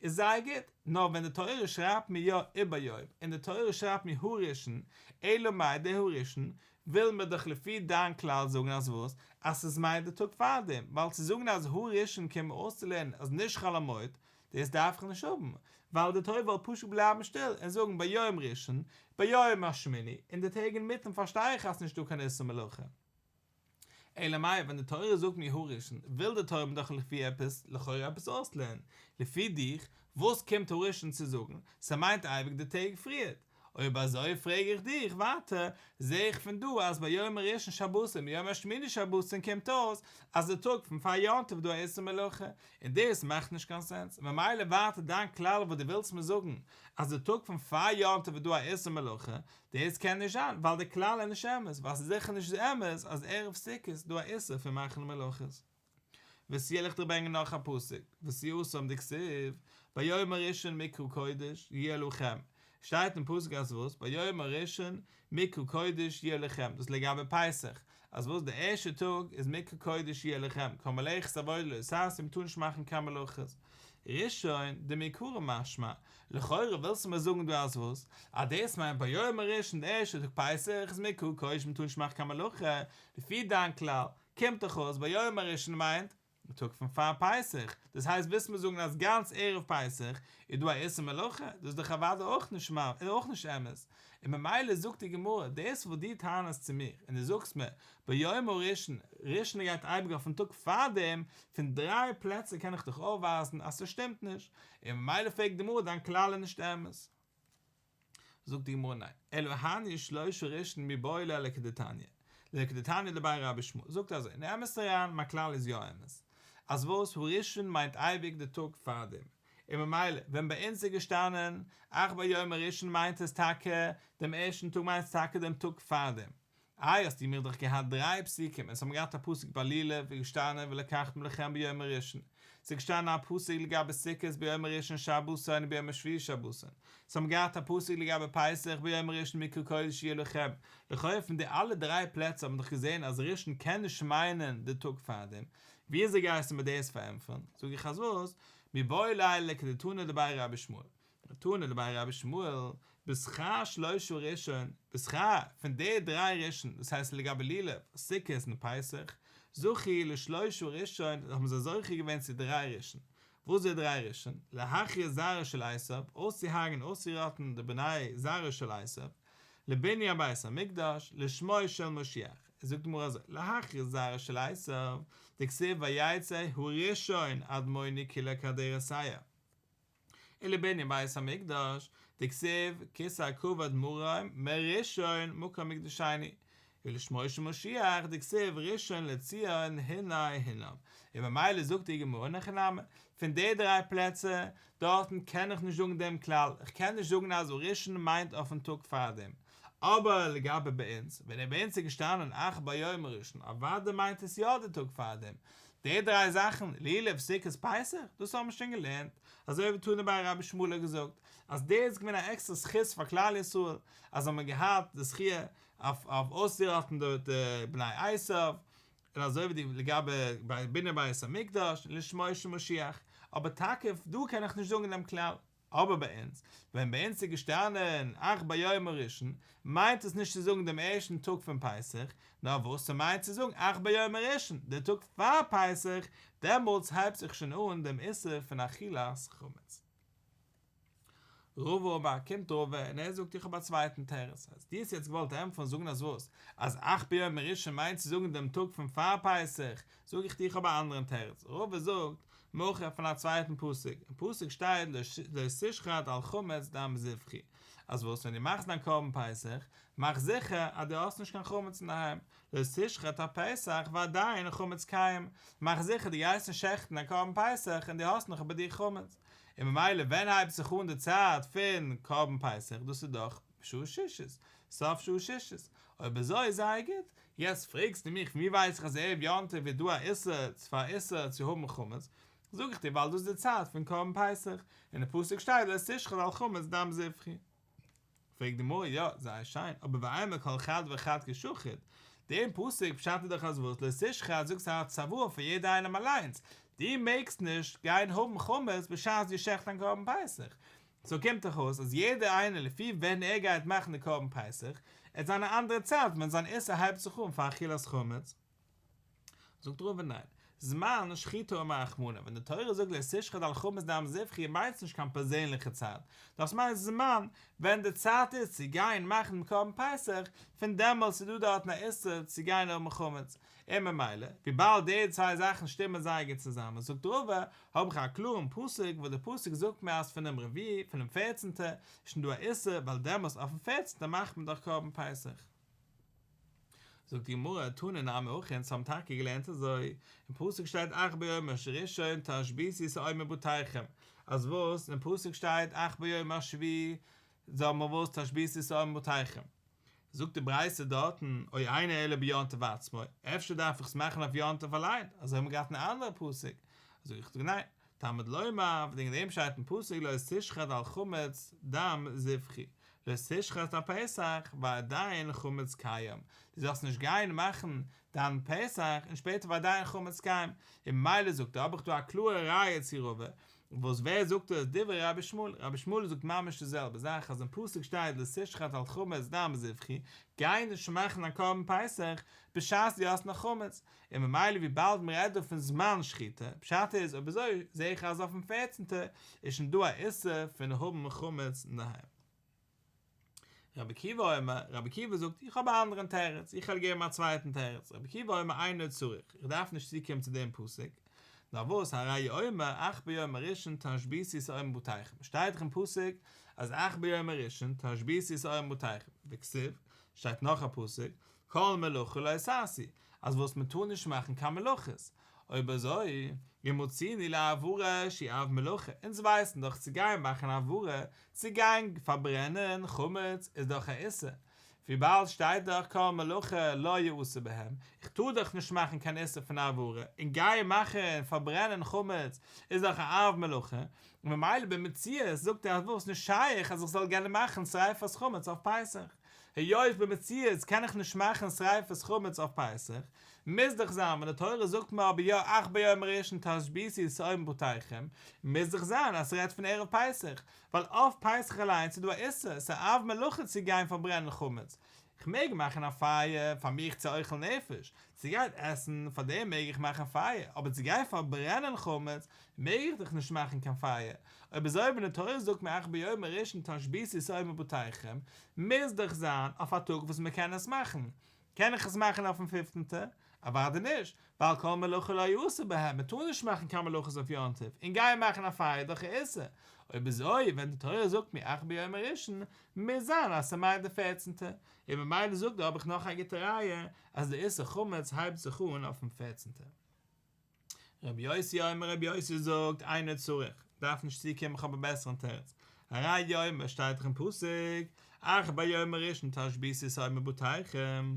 איז זייער גוט, נאר ווען די תורה שרייבט מיר יא וביום, און די תורה שרייבט מיר הראשון, אלא מאי די הראשון וויל מען דאך לפי דיין כלל זאגן אז וואס? אז עס מיינט די טאג פארדעם, ווייל צו זאגן אז הראשון קומט מיר אויסצולערנען אז נישט חול המועד, דאס דארף איך נישט האבן, ווייל די תורה וואלט פשוט בלייבן שטיל און זאגן ביום ראשון, ביום השמיני, און די טעג אינמיטן פארשטיי איך אז ס'נישט דא קיין איסור מלאכה. אלא מאי ווען די תורה זאגט מיר הראשון, וויל די תורה מיר דאך לפי עפעס, לכאורה עפעס אויסלערנען, לפי דיך, וואס קומט הראשון צו זאגן? ס'מיינט אייביג די טעג פריערט. אויב אזוי פרעג איך דיך ווייטער, זע איך פון דא אז ביום הראשון שבתון ביום השמיני שבתון קומט אויס אז די טאג פון פאר יום טוב איז דא א איסור מלאכה, און דאס מאכט נישט קיין סענס, ממילא ווייטער דיין כלל וואס דו ווילסט מיר זאגן אז די טאג פון פאר יום טוב איז דא א איסור מלאכה, דאס קען נישט זיין ווייל די כלל איז נישט אמת, ווייל ס'איז זיכער נישט אמת אז ערב סוכות איז דא א איסור פון מאכן מלאכות. ותו וועל איך דיר ברענגען נאך א פסוק, ותו התם דכתיב, ביום הראשון מקרא קודש יהיה לכם, שטייט אין פסוק אז וואס, ביום הראשון מקרא קודש יהיה לכם, דאס לגבי פסח, אז וואס די ערשטע טאג איז מקרא קודש יהיה לכם, כל מלאכת עבודה לא תעשו, מ'טאר נישט מאכן קיין מלאכות. ראשון דמעיקרא משמע, לכאורה ווילסטו מיר זאגן דא אז וואס, אז דאס מיינט ביום הראשון די ערשטע טאג פסח איז מקרא קודש מ'טאר נישט מאכן קיין מלאכה, לפי דיין כלל, קומט דאך אויס ביום הראשון מיינט די טאג פון פאר פסח, דאס הייסט ווילסט מיר זאגן אז גאנץ ערב פסח איז דא א איסור מלאכה, דאס איז דאך אוודאי אויך נישט אויך נישט אמת, און ממילא זאגט די גמרא, דאס וואס דו טענה'סט צו מיר און דו זאגסט מיר ביום הראשון, ראשון גייט אייביג אויפן טאג פארדעם, פון דריי פלעצער קען איך דיך אויפווייזן אז ס'שטימט נישט, און ממילא פרעגט די גמרא דיין כלל איז נישט אמת. זאגט די גמרא ניין, אלא הני שלושה ראשון מיבעי ליה לכדתניא, לכדתניא דבי רבי ישמעאל, זאגט אזוי, אין אמת אריין מיין כלל איז יא אמת, אז וואס הראשון מיינט אייביג די טאג פארדעם, און ממילא ווען ביי אונז איז געשטאנען אך ביום הראשון מיינט עס טאקע דעם ערשטן טאג מיינט עס טאקע דעם טאג פארדעם, איי האסטו מיר דאך געהאט דריי פסוקים, אונז האבן געהאט א פסוק ביי לולב איז געשטאנען ולקחתם לכם ביום הראשון, ס'איז געשטאנען א פסוק לגבי סוכות ביום הראשון שבתון וביום השביעי שבתון, אונז האבן געהאט א פסוק לגבי פסח ביום הראשון מקרא קודש יהיה לכם, לכאו' פון די אלע דריי פלעצער האט מען דאך געזען אז ראשון קען נישט מיינען די טאג פארדעם, וויאזוי גייסטו מיר דאס פארענטפערן? זאג איך אז וואס? מיבעי ליה לכדתנא דבי רבי ישמעאל, תנא דבי רבי ישמעאל, בשכר שלושה ראשון, בשכר פון די דריי ראשון, דאס הייסט לגבי לולב, סוכות און פסח, זכו לשלושה ראשון, האבן זיי זוכה געווען צו דריי ראשון. וואס איז די דריי ראשון? להכרית זרעו של עשיו, אויסצוהרג'ן און אויסצוראטן די בני זרעו של עשיו, לבנין בית המקדש, לשמו של משיח. זאגט די גמרא אזוי, להכרית זרעו של עשיו, דכתיב ויצא הראשון אדמוני כולו כאדרת שער. ולבנין בית המקדש, דכתיב כסא כבוד מרום מראשון מקום מקדשנו, ולשמו של משיח דכתיב ראשון לציון הנה הונם, און ממילא זאגט די גמרא אין הכי נמי, פון די דריי פלעצער דארטן קען איך נישט זאגן דעם כלל, איך קען נישט זאגן אז הראשון מיינט אויפן טאג פארדעם, אבער לגבי ביי אונז, ווען ביי אונז איז געשטאנען אך ביום הראשון, אוודאי מיינט עס יא די טאג פארדעם, די דריי זאכן, לולב, סוכות, פסח, דאס האבן מיר שוין געלערנט, אזוי ווי תנא דבי רבי ישמעאל האט געזאגט, אז דאס איז געווען א עקסטערע זכות פאר כלל ישראל, אז זיי האבן געהאט די זכיה אויף אויף אויסצוראטן די די בני עשיו, און אזוי ווי די לגבי בנין בית המקדש, און לשמו של משיח, אבער טאקע דא קען איך נישט זאגן דעם כלל. אבער ביי אונז, ווען ביי אונז איז געשטאנען אך ביום הראשון, מיינט עס נישט צו זאגן דעם ערשטן טאג פון פסח, נאר וואס ס'מיינט צו זאגן אך ביום הראשון, דער טאג פאר פסח, דעמאלטס הייבט זיך שוין אן דעם איסור פון אכילת חמץ. רבא אמר, קומט רבא און ער זאגט איך האב א צווייטן תירוץ, אז דו האסט יעצט געוואלט ענטפערן זאגן אז וואס? אז אך ביום הראשון מיינט צו זאגן דעם טאג פון פאר פסח, זאג איך דיר איך האב א אנדערן תירוץ, רבא זאגט, מהכא פון א צווייטן פסוק, אין פסוק שטייט לא תשחט על חמץ דם זבחי, אז וואס ווען דו מאכסט דיין קרבן פסח, מאך זיכער אז דו האסט נישט קיין חמץ אינדערהיים, לא תשחט הפסח ועדיין חמץ קיים, מאך זיכער דו גייסט נישט שעכטן דיין קרבן פסח און דו האסט נאך ביי דיר חמץ, און ממילא ווען הייבט זיך אן די צייט פון קרבן פסח, דאס איז דאך שעה שישית, סוף שעה שישית, אויב אזוי איז זייער גוט, יעצט פרעגסטו מיך פון ווי ווייס איך אז ערב יום טוב איז דא א איסור פאר איסור צו האבן חמץ, זאג איך דיר ווייל דאס איז די צייט פון קרבן פסח, אין די פסוק שטייט לא תשחט על חמץ דם זבחי. פרעגט די גמרא יא, זייער שיין, אבער ואימא כל חד וחד קא שחיט, דעם פסוק פשט איז דאך אז וואס לא תשחט זאגסט א צוואה פאר יעדע איינעם אליינס, דו מעגסט נישט גיין האבן חמץ בשעת דו שעכטסט דיין קרבן פסח, סאו קומט דאך אויס אז יעדער איינער לפי ווען ער גייט מאכן די קרבן פסח, עט זיין א אנדערע צייט ווען זיין איסור הייבט זיך אן פאר אכילת חמץ. זאגט רבא ניין, זמן שחיטה אמר רחמנא, ווען די תורה זאגט לא תשחט על חמץ דם זבחי מיינט עס נישט קיין פערזענליכע צייט, דאס מיינט זמן ווען די צייט איז צו גיין מאכן דעם קרבן פסח, פון דעמאלטס איז דא דארטן א איסור צו גיין האבן חמץ. און ממילא, וויבאלד די צוויי זאכן שטימען זייער גוט צוזאמען, זאגט רבא, האב איך א קלארן פסוק וואס דער פסוק זאגט מיר אז פונעם רביעי, פונעם פערצנטע, איז שוין דא א איסור, ווייל דעמאלס אויפן פערצנטע מאכט מען דאך קרבן פסח. זאגט די גמרא, תנא נמי הכי, אונז האבן טאקע געלערנט אזוי, אין פסוק שטייט אך ביום הראשון תשביתו שאור מבתיכם, אז וואס? אין פסוק שטייט אך ביום השביעי זאל מען וואס תשביתו שאור מבתיכם, זאגט די ברייתא דארטן, או אינו אלא ביום טוב עצמו, אפשר דארף איך עס מאכן אויף יום טוב אליין, אזוי האבן מיר געהאט אין א אנדערע פסוק, זאג איך ניין, תלמוד לומר, וועגן דעם שטייט אין פסוק לא תשחט על חמץ דם זבחי, לא תשחט הפסח ועדיין חמץ קיים, דו זאלסט נישט גיין מאכן דיין פסח און שפעטער ועדיין חמץ קיים, און ממילא זאגט ער האב איך דא א קלארע ראיה צו רבא, וואס ווער זאגט עס דברי רבי ישמעאל, רבי ישמעאל זאגט ממש די זעלבע זאך אז אין פסוק שטייט לא תשחט על חמץ דם זבחי, גיי נישט מאכן א קרבן פסח בשעת דו האסט נאך חמץ, און ממילא וויבאלד מען רעדט דא פון זמן שחיטה, פשט איז אויב אזוי זעה איך אז אויפן פערצנטע איז שוין דא א איסור פון האבן חמץ אינדערהיים. רבי עקיבא אומר, רבי עקיבא זאגט, איך האב א אנדערן תירוץ, איך וועל געבן א צווייטן תירוץ, רבי עקיבא אומר אינו צריך, איך דארף נישט צוקומען צו דעם פסוק, נאר וואס הרי הוא אומר אך ביום הראשון תשביתו שאור מבתיכם, שטייט דאך אין פסוק אז אך ביום הראשון תשביתו שאור מבתיכם, וכתיב, שטייט נאך א פסוק, כל מלאכה לא תעשו, אז וואס מען טאר נישט מאכן קיין מלאכות, אויב אזוי, ומצינו להבערה שהיא אב מלאכה, אונז ווייסן דאך צו גיין מאכן הבערה, צו גיין פארברענען חמץ איז דאך א איסור, וויבאלד שטייט דאך כל מלאכה לא יעשה בהם, איך טאר דאך נישט מאכן קיין איסור פון הבערה, און גיין מאכן פארברענען חמץ איז דאך א אב מלאכה, און ממילא במציאות זאגט ער אז וואס נישט שייך אז איך זאל גיין מאכן שריפת חמץ אויף פסח. היות במציאות קען איך נישט מאכן שריפת חמץ אויף פסח, מוז דאך זיין ווען די תורה זאגט מיר אבער יא אך ביום הראשון תשביתו שאור מבתיכם, מוז דאך זיין אז ס'רעדט פון ערב פסח, ווייל אויף פסח אליינס איז דא א איסור, ס'איז א אב מלאכה צו גיין פארברענען חמץ, כ'מעג מאכן א פייער פאר מיך צו אוכל נפש, צו גיין עסן, פאר דעם מעג איך מאכן פייער, אבער צו גיין פארברענען חמץ, מעג איך דאך נישט מאכן קיין פייער, אויב אזוי ווען די תורה זאגט מיר אך ביום הראשון תשביתו שאור מבתיכם, מוז דאך זיין אויף א טאג וואס מען קען עס מאכן, קען איך עס מאכן אויפן פיפטנטע? אוודאי נישט, ווייל כל מלאכה לא יעשה בהם, מען טאר נישט מאכן קיין מלאכות אויף יום טוב, און גיין מאכן א פייער איז דאך א איסור, אויב אזוי ווען די תורה זאגט מיר אך ביום הראשון, מוז זיין אז ס'מיינט די פערצנטע, און ממילא זאגט ער האב איך נאך א גוטע ראיה אז די איסור חמץ הייבט זיך אן אויפן פערצנטע. רבי יוסי אומר רבי יוסי זאגט אינו צריך, דארף נישט צוקומען כ'האב א בעסערן תירוץ, הרי הוא אומר שטייט דאך אין פסוק אך ביום הראשון תשביתו שאור מבתיכם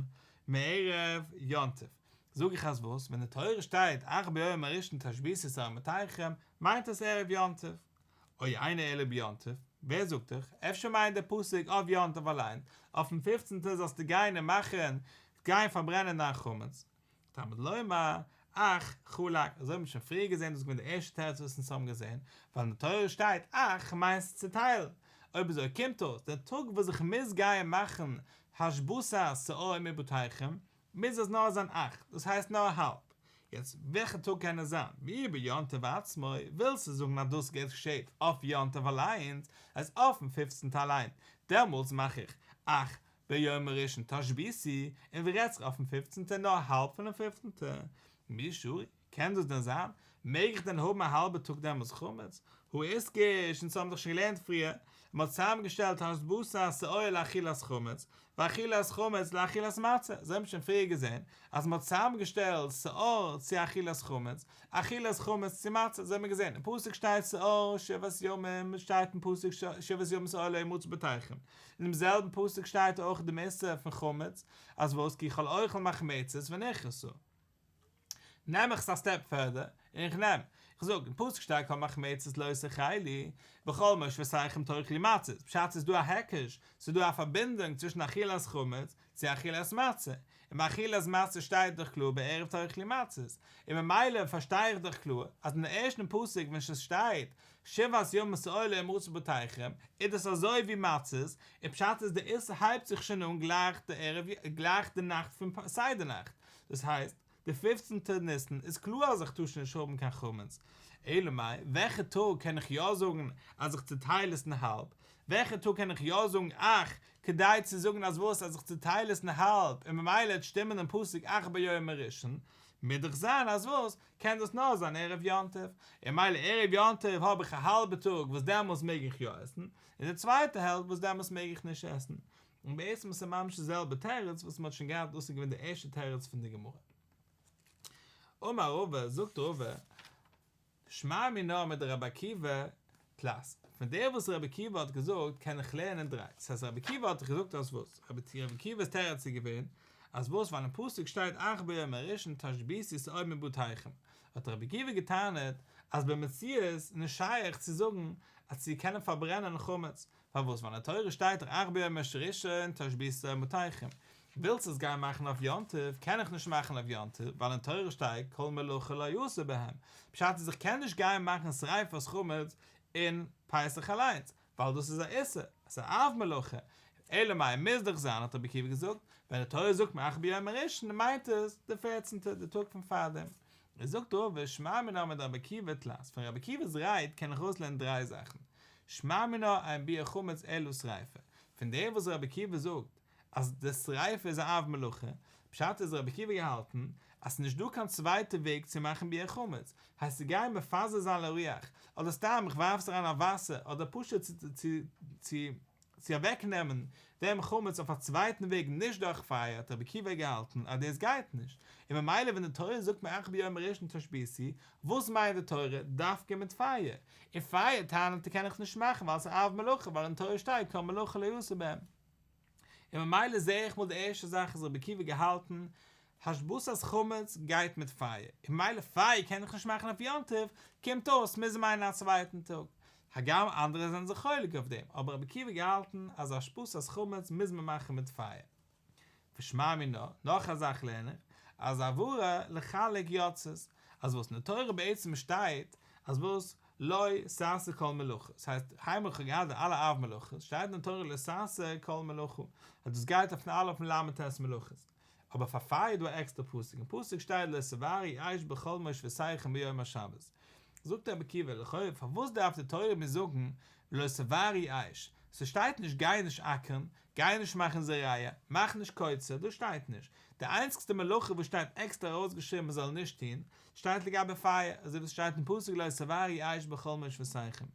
מערב יום טוב, זאג איך אז וואס ווען די תורה שטייט אך ביום הראשון תשביתו שאור מבתיכם מיינט עס ערב יום טוב, או אינו אלא ביום טוב, ווער זאגט דיך, אפשר מיינט דער פסוק אויף יום טוב אליין, אויפן פופצנטע זאלסטו גיין און מאכן, גיין פארברענען דיין חמץ, תלמוד לומר, אך חלק, אזוי האבן מיר שוין פריער געזען, דאס איז געווען די ערשטע תירוץ וואס אונז האבן געזען, ווייל אין די תורה שטייט אך מיינט עס צוטיילן, אויב אזוי קומט אויס, דער טאג וואס איך מוז גיין מאכן השבתת שאור מבתיכם, מוז עס נאר זיין אך, דאס הייסט נאר האלב. יעצט וועלכע טאג קען עס זיין? ואי ביום טוב עצמו, ווילסטו זאגן אז דאס געשעט אויף יום טוב אליינס, אז אויפן פופצנטע אליין, דעמאלטס מאך איך אך ביום הראשון תשביתו, און ווי רעדט זיך אויפן פופצנטע נאר האלב פונעם פופצנטע? מי שרי, קען דאס דען זיין? מעג איך דען האבן א האלבע טאג דעמאלטס חמץ? הא איתקש, אונז האבן דאך שוין געלערנט פריער, מען האט צוזאמגעשטעלט השבתת שאור לאכילת חמץ, ואכילת חמץ לאכילת מצה, אזוי האבן מיר שוין פריער געזען, אז מען האט צוזאמגעשטעלט שאור צו אכילת חמץ, אכילת חמץ צו מצה, אזוי האבן מיר געזען, אין פסוק שטייט שאור שבעת ימים, שטייט אין פסוק שבעת ימים שאור לא ימצא בבתיכם, אין דעם זעלבן פסוק שטייט אויך דעם איסור פון חמץ, אז וואס כי כל אוכל מחמצת ונכרתה. נעם איך עס א סטעפ פערדער, און איך נעם, איך זאג, אין פסוק שטייט כל מחמצת לא תאכלו, בכל מושבותיכם תאכלו מצות, פשט ס'איז דא א היקש, ס'איז דא א פארבינדונג צווישן אכילת חמץ צו אכילת מצה, און ביי אכילת מצה שטייט דאך קלאר בערב תאכלו מצות, און ממילא פארשטיי איך דאך קלאר אז אין די ערשטן פסוק ווען ס'שטייט שבעת ימים שאור לא ימצא בבתיכם איז דאס אזוי ווי מצות, און פשט איז די איסור הייבט זיך שוין אן גלייך די ערב גלייך די נאכט פון סדר נאכט, דאס הייסט. די פופצנטע ניסן איז קלאר אז איך טאר שוין נישט האבן קיין חמץ, אלא מאי, וועלכע טאג קען איך יא זאגן אז איך צוטייל עס אין האלב? וועלכע טאג קען איך יא זאגן אך, כדי צו זאגן אז וואס אז איך צוטייל עס אין האלב און ממילא וועט שטימען דעם פסוק אך ביום הראשון, מוז דאך זיין אז וואס, קען דאס נאר זיין ערב יום טוב, און ממילא ערב יום טוב האב איך א האלבע טאג וואס דעמאלס מעג איך יא עסן, און די צווייטע העלפט וואס דעמאלס מעג איך נישט עסן. און בעצם איז עס ממש די זעלבע תירוץ וואס מען האט שוין געהאט דאס איז געווען די ערשטע תירוץ פון די גמרא. אמר רבא, זאגט רבא, שמע מינה מדרבי עקיבא תלת, פון דעם וואס רבי עקיבא האט געזאגט קען איך לערנען דריי, דאס הייסט רבי עקיבא האט געזאגט אז וואס? רבי עקיבא'ס תירוץ איז געווען אז וואס ווייל אין פסוק שטייט אך ביום הראשון תשביתו שאור מבתיכם, האט רבי עקיבא געטענה'ט אז במציאות איז נישט שייך צו זאגן אז צו קענען פארברענען חמץ, פארוואס? ווייל אין תורה שטייט דאך אך ביום הראשון תשביתו שאור מבתיכם. ווילסט עס גיין מאכן אויף יום טוב, קען איך נישט מאכן אויף יום טוב, ווייל אין תורה שטייט כל מלאכה לא יעשה בהם. פשט איז איך קען נישט גיין מאכן שריפת חמץ אין פסח אליינס, ווייל דאס איז א איסור, עס איז א אב מלאכה. אלא מאי מוז דאך זיין האט רבי עקיבא געזאגט, ווען די תורה זאגט מיר אך ביום הראשון מיינט עס די פערצנטע, די טאג פון פארדעם. איז זאגט רבא שמע מינה מדרבי עקיבא תלת, פון רבי עקיבא'ס רייד קען איך ארויסלערנען דריי זאכן, שמע מינה אין ביעור חמץ אלא שריפה, פון דעם וואס רבי עקיבא זאגט אז די שריפה איז א אב מלאכה, פשט איז רבי עקיבא געהאלטן אז ס'איז נישט דא קיין צווייטע וועג צו מאכן ביעור חמץ, הייסט צו גיין מפזר זיין לרוח, אדער סתם איך ווארף עס אריין אין וואסער, אדער פשוט צו צו צו אוועקנעמען דעם חמץ אויף א צווייטן וועג נישט דורך פייער האט רבי עקיבא געהאלטן אז דאס גייט נישט, און ממילא ווען די תורה זאגט מיר אך ביום הראשון תשביתו, וואס מיינט די תורה דווקא מיט פייער? און פייער טענה'ט ער קען איך נישט מאכן ווייל ס'איז אב מלאכה ווייל אין תורה שטייט כל מלאכה לא יעשה בהם. און ממילא זעה איך מאל די ערשטע זאך איז רבי עקיבא געהאלטן השבתת חמץ גייט מיט פייער, און ממילא פייער קען איך נישט מאכן אויף יום טוב, קומט אויס מוז מיינען א צווייטן טאג. הגם אנדערע זענען זיך חולק אויף דעם, אבער רבי עקיבא געהאלטן אז השבתת חמץ מוז מען מאכן מיט פייער. ושמע מינה, נאך א זאך לערן איך, אז הבערה לחלק יצאת, אז וואס אין די תורה בעצם שטייט אז וואס לא תעשה כל מלאכה, ס'הייסט איינמאל כ'האב געהאט די אלע אב מלאכות, שטייט אין די תורה לא תעשה כל מלאכה, אז דאס גייט אויף אלע פון ל"ט מלאכות, אבער פאר פייער איז דא א עקסטערע פסוק, אין פסוק שטייט לא תבערו אש בכל מושבותיכם ביום השבת, זאגט רבי עקיבא, לכאורה פארוואס דארף די תורה מיר זאגן לא תבערו אש, ס'שטייט נישט גיי נישט אקערן, גיי נישט מאכן זורע, מאך נישט קוצר, דאס שטייט נישט, די איינציגסטע מלאכה וואס שטייט עקסטער ארויסגעשריבן מען זאל נישט טון, שטייט לגבי פייער, אזוי ווי עס שטייט אין פסוק לא תבערו אש בכל מושבותיכם.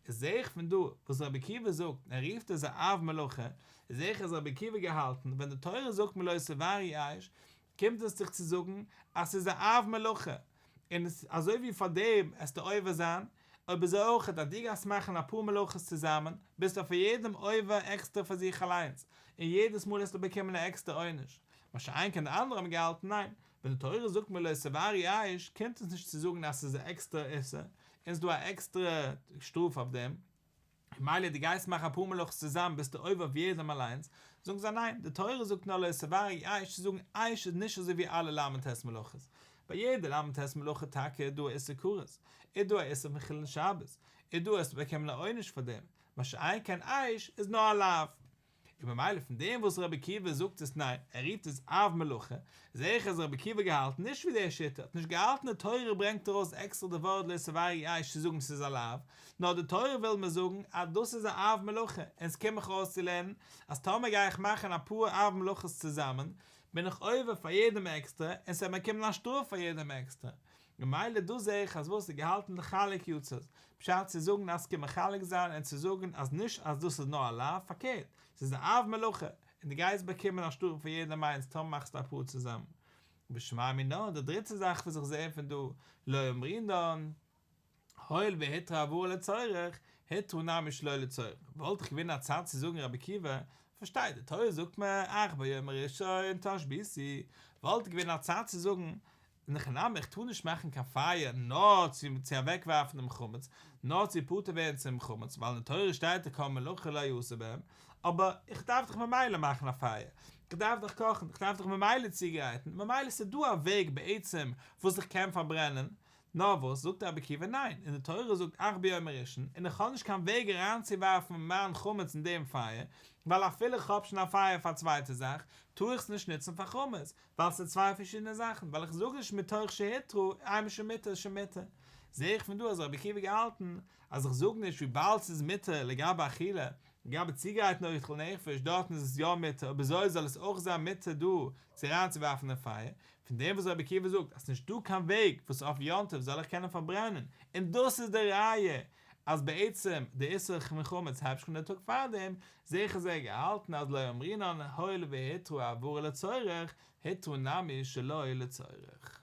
איז זעה איך פון דא וואס רבי עקיבא זאגט, און ער רופט עס א אב מלאכה, זעה איך אז רבי עקיבא געהאלטן ווען די תורה זאגט מיר לא תבערו אש, קומט עס זיך צו זאגן אז ס'איז א אב מלאכה, און אזוי ווי פאר דעם עסטו עובר זיין, אויב אזוי אויכעט אז דו גייסט מאכן אפאר מלאכות צוזאמען, ביסטו פאר יעדעם עובר עקסטער פאר זיך אליינס, און יעדעס מאל עסטו באקומען א עקסטער עונש. מה שאין כן די אנדערע האבן געהאלטן ניין, ווען די תורה זאגט מיר לא תבערו אש, קומט עס נישט צו זאגן אז ס'איז א עקסטערע איסור, און ס'איז דא א עקסטערע שטראף אויף דעם, ממילא דו גייסט מאכן אפאר מלאכות צוזאמען ביסטו עובר אויף יעדעם אליינס, זאגן זיי ניין, די תורה זאגט נאר לא תבערו אש צו זאגן אש איז נישט אזוי ווי אלע ל"ט מלאכות, ביי יעדע ל"ט מלאכה טאקע איז דא א איסור כרת, איז דא א איסור פון חילול שבת, איז דא עסטו באקומען א עונש פאר דעם, מה שאין כן אש איז נאר א לאו. און ממילא פון דעם וואס רבי עקיבא זאגט עס ניין, ער רופט עס אב מלאכה, זעה איך אז רבי עקיבא געהאלטן נישט ווי דער שיטה, האט נישט געהאלטן די תורה ברענגט ארויס עקסטער די ווארט לא תבערו אש צו זאגן ס'איז א לאו, נאר די תורה וויל מיר זאגן אז דאס איז א אב מלאכה, און ס'קומט מיך אויסצולערנען אז טאמער גיי איך מאכן אפאר אב מלאכות צוזאמען, בין איך עובר פאר יעדעם עקסטער, און ס'וועט מיר קומען א שטראף פאר יעדעם עקסטער. ממילא דא זעה איך אז וואס איז געהאלטן לחלק יצאת, פשט צו זאגן אז ס'קומט מחלק זיין און צו זאגן אז נישט אז דאס איז נאר א לאו, פארקערט, ס'איז א אב מלאכה, און דו גייסט באקומען א שטראף פאר יעדעם איינס טאמער מאכסטו אפאר צוזאמען. ושמע מינה, די דריטע זאך וואס איך זעה פון דא, לא אמרינן, הואיל והותרה הבערה לצורך, הותרה נמי שלא לצורך, וואלט איך געווען א צד צו זאגן רבי עקיבא, פארשטיי, די תורה זאגט מיר אך ביום הראשון תשביתו, וואלט געווען א צד צו זאגן אין הכי נמי איך טאר נישט מאכן קיין פייער נאר צו צו אוועק ווארפן דעם חמץ, נאר צו פטור ווערן צום חמץ, ווייל אין תורה שטייט דאך כל מלאכה לא יעשה בהם, אבער איך דארף דאך ממילא מאכן א פייער, איך דארף דאך קאכן, איך דארף דאך ממילא צוגרייטן, ממילא ס'איז דא א וועג בעצם וואס איך קען פארברענען. נאר וואס, זאגט רבי עקיבא ניין, און די תורה זאגט אך ביום הראשון, און איך האב נישט קיין וועג אריינצואווארפן מיין חמץ אין דעם פייער, ווייל אפילו איך האב שוין א פייער פאר א צווייטע זאך, טאר איך עס נישט נוצן פאר חמץ, ווייל ס'איז צוויי פארשידענע זאכן, ווייל איך זאג נישט מתוך שהותרה, איינמאל שוין מותר איז שוין מותר. זע איך פון דא אז רבי עקיבא געהאלטן אז איך זאג נישט וויבאלד ס'איז מותר לגבי אכילה, לגבי צוגרייטן אוכל נפש, דארטן איז עס יא מותר, אויב אזוי זאל עס אויך זיין מותר דא צו אריינצואווארפן אין פייער, פון דעם וואס רבי עקיבא זאגט אז ס'נישט דא קיין וועג וואס אויף יום טוב זאל איך קענען פארברענען, און דאס איז די ראיה אז בעצם די איסור פון חמץ הייבט זיך אן די טאג פארדעם, זע איך אז ער האט געהאלטן אז לא אמרינן הואיל והותרה העברה לצורך, הותרה נמי שלא לצורך.